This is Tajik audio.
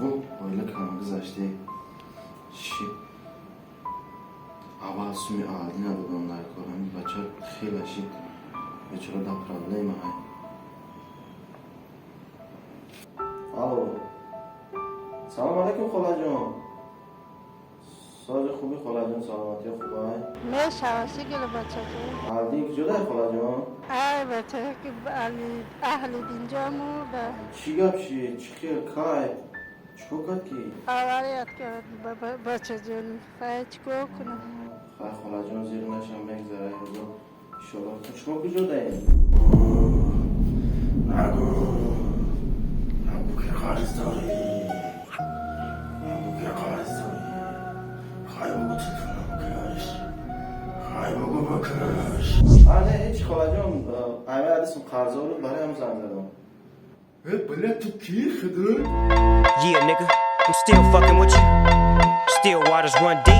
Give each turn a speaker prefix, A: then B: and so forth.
A: Во, оила кам гузаште. Ши. Аввал суми алди надодам дар кор. Ҳамин бача хеле шид. Бечора дар проблема ҳай. Алло. Салом алейкум, холаҷон. Сози хуби, холаҷон, саломатӣ хубай?
B: Мешава, шигила, бачаҷон.
A: Алдин куҷодай, холаҷон?
B: Ай, бача, ки аҳли динҷо мурда.
A: Чӣ гап ши? Чӣ хел, кай? Чикор кард ки?
B: Аварият кард, бачаҷон. Хай, чикор кунам?
A: Хай, холаҷон, зир нашам, мегзара ҳезо. Иншолло. Шумо куҷодаед?
C: Нагу, нагу, ки қарз дорӣ. Нагу, ки қарз дорӣ. Хай, бугу, телефонам бикаш. Хай, бугу, бикаш.
A: А, не, ҳеч, холаҷон, айва адисм қарздор буд, барои ҳам занг задам.
C: Э, бля, ту кӣ, хиди?
D: Yeah, nigga, I'm still fucking with you. Still waters run deep.